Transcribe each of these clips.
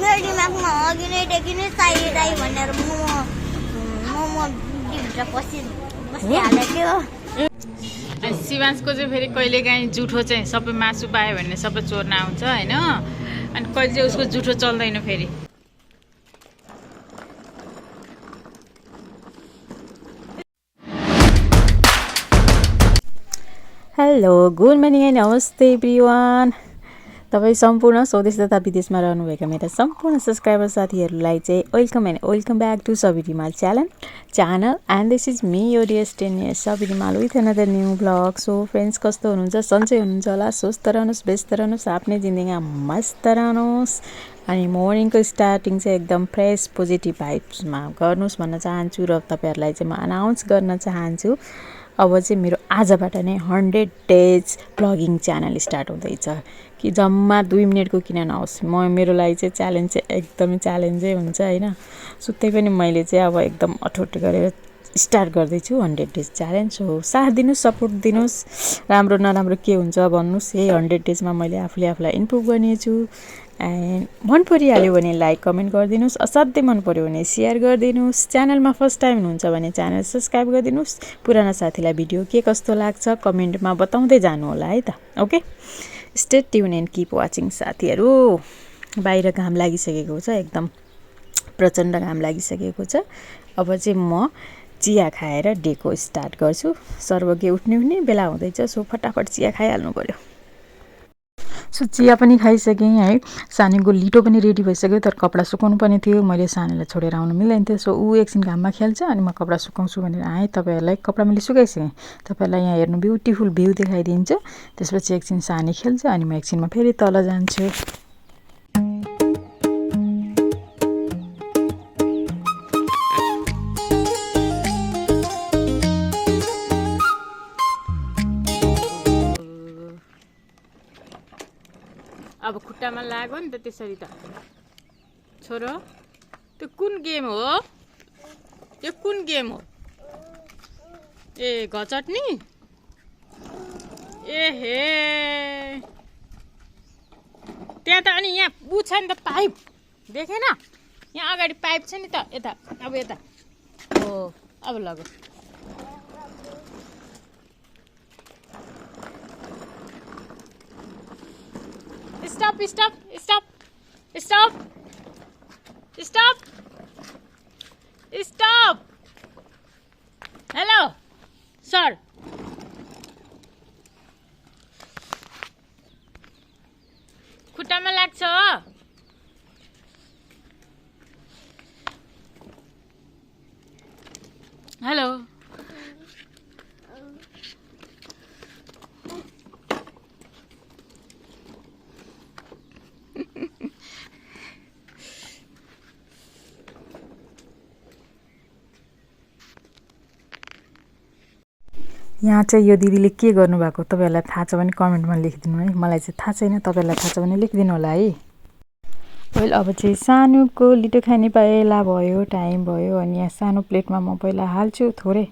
मेरो दिमागमा अघि नैदेखि नै चाहिए भनेर मोमो भित्र बसिहालेको थियो। अनि शिवांशको चाहिँ फेरि कहिलेकाहीँ जुठो चाहिँ सबै मासु पायो भने सबै चोर्न आउँछ होइन, अनि कहिले चाहिँ उसको जुठो चल्दैन फेरि। हेलो गुड मर्निङ एन्ड नमस्ते एभ्रिवान। तपाईँ सम्पूर्ण स्वदेश तथा विदेशमा रहनुभएका मेरा सम्पूर्ण सब्सक्राइबर साथीहरूलाई चाहिँ welcome back to Sabi Rimal channel and this is me your dear 10 years Sabi Rimal with another new blog. So friends, कस्तो हुनुहुन्छ? सन्चै हुनुहुन्छ होला, स्वस्थ रहनुहोस्, व्यस्त रहनुहोस्, आफ्नै जिन्दगीमा मस्त रहनुहोस्। अनि मर्निङको स्टार्टिङ चाहिँ एकदम फ्रेस पोजिटिभ भाइब्समा गर्नुहोस् भन्न चाहन्छु र तपाईँहरूलाई चाहिँ म अनाउन्स गर्न चाहन्छु अब चाहिँ मेरो आजबाट नै 100 days ब्लगिङ च्यानल स्टार्ट हुँदैछ। कि जम्मा 2 मिनटको किन नहोस्, मेरो लागि चाहिँ च्यालेन्ज चाहिँ एकदमै च्यालेन्जै हुन्छ होइन। सुत्दै पनि मैले चाहिँ अब एकदम अठोट गरेर स्टार्ट गर्दैछु 100 days च्यालेन्ज हो। साथ दिनुहोस्, सपोर्ट दिनुहोस्, राम्रो नराम्रो के हुन्छ भन्नुहोस्। यही 100 daysमा मैले आफूले आफूलाई इम्प्रुभ गर्नेछु। एन्ड मन परिहाल्यो भने लाइक कमेन्ट गरिदिनुहोस्, असाध्यै मन पर्यो भने सेयर गरिदिनुहोस्, च्यानलमा फर्स्ट टाइम हुनुहुन्छ भने च्यानल सब्सक्राइब गरिदिनुहोस्। पुराना साथीलाई भिडियो के कस्तो लाग्छ कमेन्टमा बताउँदै जानु होला है त। Okay, stay tune and keep watching साथीहरू। बाहिर घाम लागिसकेको छ, एकदम प्रचण्ड घाम लागिसकेको छ। अब चाहिँ म चिया खाएर डेको स्टार्ट गर्छु। सर्वज्ञ उठ्ने बेला हुँदैछ, सो फटाफट चिया खाइहाल्नु पर्यो। सो चिया पनि खाइसकेँ है। सानीको लिटो पनि रेडी भइसक्यो, तर कपडा सुकाउनु पनि थियो। मैले सानीलाई छोडेर आउनु मिल्दैन थियो, सो ऊ एकछिन घाममा खेल्छ अनि म कपडा सुकाउँछु भनेर आएँ। तपाईँहरूलाई कपडा मैले सुकाइसकेँ, तपाईँहरूलाई यहाँ हेर्नु ब्युटिफुल भ्यू देखाइदिन्छु। त्यसपछि एकछिन सानी खेल्छ अनि म एकछिनमा फेरि तल जान्छु। अब खुट्टामा लाग्यो नि त त्यसरी त। छोरो, त्यो कुन गेम हो? यो कुन गेम हो? ए घचट्नी? ए हे, त्यहाँ त अनि यहाँ ऊ छ नि त पाइप, देखेन? यहाँ अगाडि पाइप छ नि त, यता अब यता हो। अब लग्यो। Stop, stop, stop, stop, stop, stop. Hello, sir. खुट्टामा लाग्छ। हेलो, यहाँ चाहिँ यो दिदीले के गर्नुभएको तपाईँहरूलाई थाहा छ भने कमेन्टमा लेखिदिनु है। मलाई चाहिँ थाहा छैन, तपाईँहरूलाई थाहा छ भने लेखिदिनु होला है। वेल, अब चाहिँ सानोको लिटो खाने पाइला भयो, टाइम भयो। अनि यहाँ सानो प्लेटमा म पहिला हाल्छु थोरै,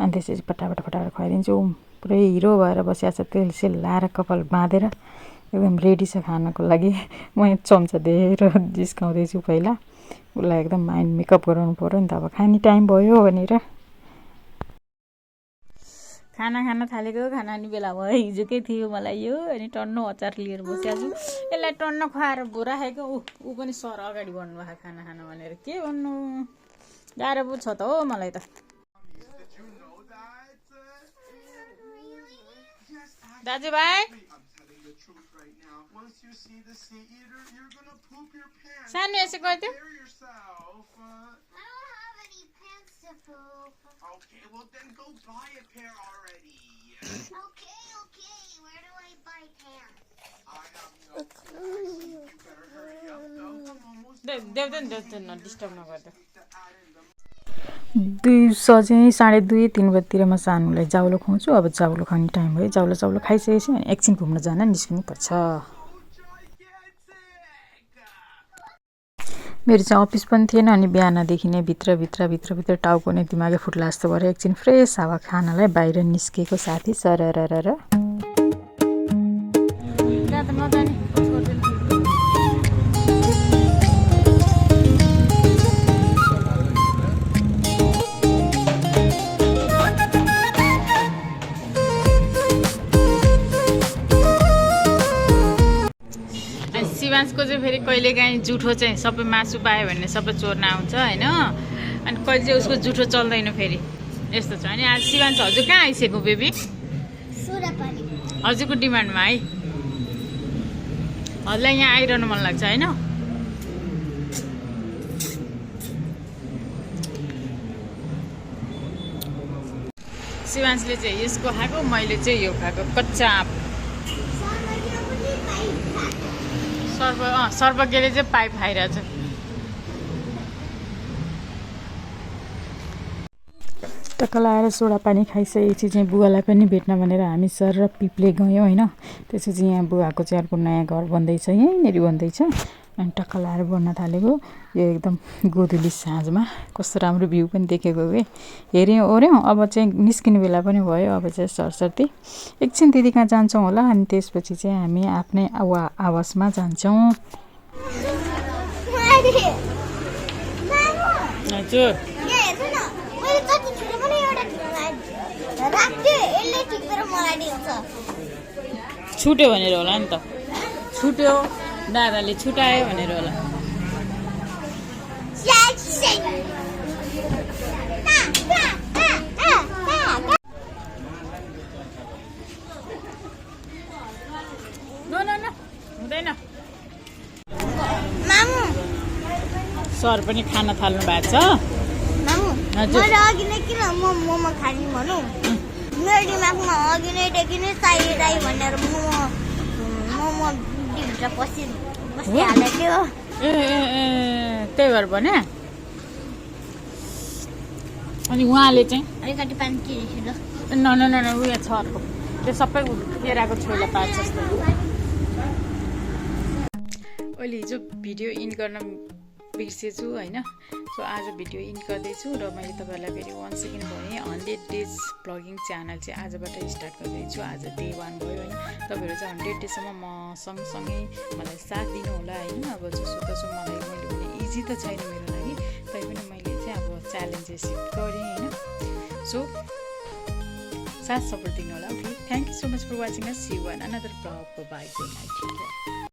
अनि त्यसपछि फटाफट खुवाइदिन्छु। पुरै हिरो भएर बसिरहेको छ, तेल सेल लाएर कपाल बाँधेर एकदम रेडी छ खानको लागि। म यहाँ चम्चा दिएर जिस्काउँदैछु पहिला। उसलाई एकदम माइन्ड मेकअप गराउनु पऱ्यो नि त, अब खाने टाइम भयो भनेर। खाना खान थालेको, खाना नि बेला भयो। हिजोकै थियो मलाई यो, अनि टन्नो अचार लिएर बसिएको छु। यसलाई टन्न खुवाएर राखेको। ऊ पनि सर अगाडि बढ्नु भएको खाना खान भनेर। के भन्नु, गाह्रो पो छ त हो मलाई त। दाजुभाइ, सानो यसो गर्थ्यो। Okay, well then go buy a pair already. Okay, where do I buy pants? I have no clue. You better hurry up though. I'm almost देऊ न, डिस्टर्ब नगर्दा। 2 चाहिँ 2:30 3 बजीतिरमा सानोलाई जाउलो खुवाउँछु। अब जाउलो खाने टाइम भयो। जाउलो खाइसकेपछि अनि एकछिन घुम्न जान निस्किनुपर्छ। मेरो चाहिँ अफिस पनि थिएन, अनि बिहानदेखि नै भित्र टाउको नै दिमागै फुट्ला जस्तो भएर एकछिन फ्रेस हावा खानलाई बाहिर निस्केको साथी सरर। कहिलेकाहीँ जुठो चाहिँ सबै मासु पायो भने सबै चोर्न आउँछ होइन, अनि कहिले चाहिँ उसको जुठो चल्दैन फेरि, यस्तो छ। अनि आज शिवांश हजुर कहाँ आइसक्यो बेबी? हजुरको डिमान्डमा है, हजुरलाई यहाँ आइरहनु मन लाग्छ होइन? शिवांशले चाहिँ यसको खाएको, मैले चाहिँ यो खाएको कच्चा आँप। सर्वज्ञले चाहिँ पाइप खाइरहेछ। टक्क लाएर सोडा पानी खाइसकेपछि चाहिँ बुवालाई पनि भेट्न भनेर हामी सर र पिपले गयौँ होइन। त्यसपछि यहाँ बुवाको चाहिँ अर्को नयाँ घर बन्दैछ, यहीँनिर बन्दैछ। अनि टक्क लाएर बन्न थालेको यो एकदम गोधुली साँझमा कस्तो राम्रो भ्यू पनि देखेको के। हेऱ्यौँ ओऱ्यौँ, अब चाहिँ निस्किने बेला पनि भयो। अब चाहिँ सरसर्ती एकछिन दिदी कहाँ जान्छौँ होला, अनि त्यसपछि चाहिँ हामी आफ्नै आवासमा जान्छौँ। हजुर छुट्यो भनेर होला नि त, छुट्यो दादाले छुटायो भनेर होला। हुँदैन। सर पनि खाना थाल्नु भएको छ। मैले अघि नै किन मोमो खाने भनौँ, मेरो दिमागमा अघि नैदेखि नै चाहिँदै भनेर मोमो भित्र बसिहालेको थियो। त्यही भएर भने। अनि उहाँले चाहिँ अलिकति पानी चिरेछु ल। न उयो छ अर्को, त्यो सबै केराको छोइला पार्छ जस्तो। अहिले हिजो भिडियो इन्ड गर्न बिर्सेछु होइन। सो आज भिडियो इन्ड गर्दैछु र मैले तपाईँहरूलाई फेरि 1 सेकेन्ड भने 100 डेज भ्लगिङ च्यानल चाहिँ आजबाट स्टार्ट गर्दैछु। आज डे 1 भयो होइन। तपाईँहरू चाहिँ 100 डेजसम्म म सँगसँगै मलाई साथ दिनु होला होइन। अब जसोतसो मैले भने इजी त छैन मेरो लागि, तैपनि मैले चाहिँ अब च्यालेन्ज एक्सेप्ट गरेँ होइन। सो साथ सपोर्ट दिनु होला। Okay, thank you so much for watching us. See you on another blog. Bye, good night, take care.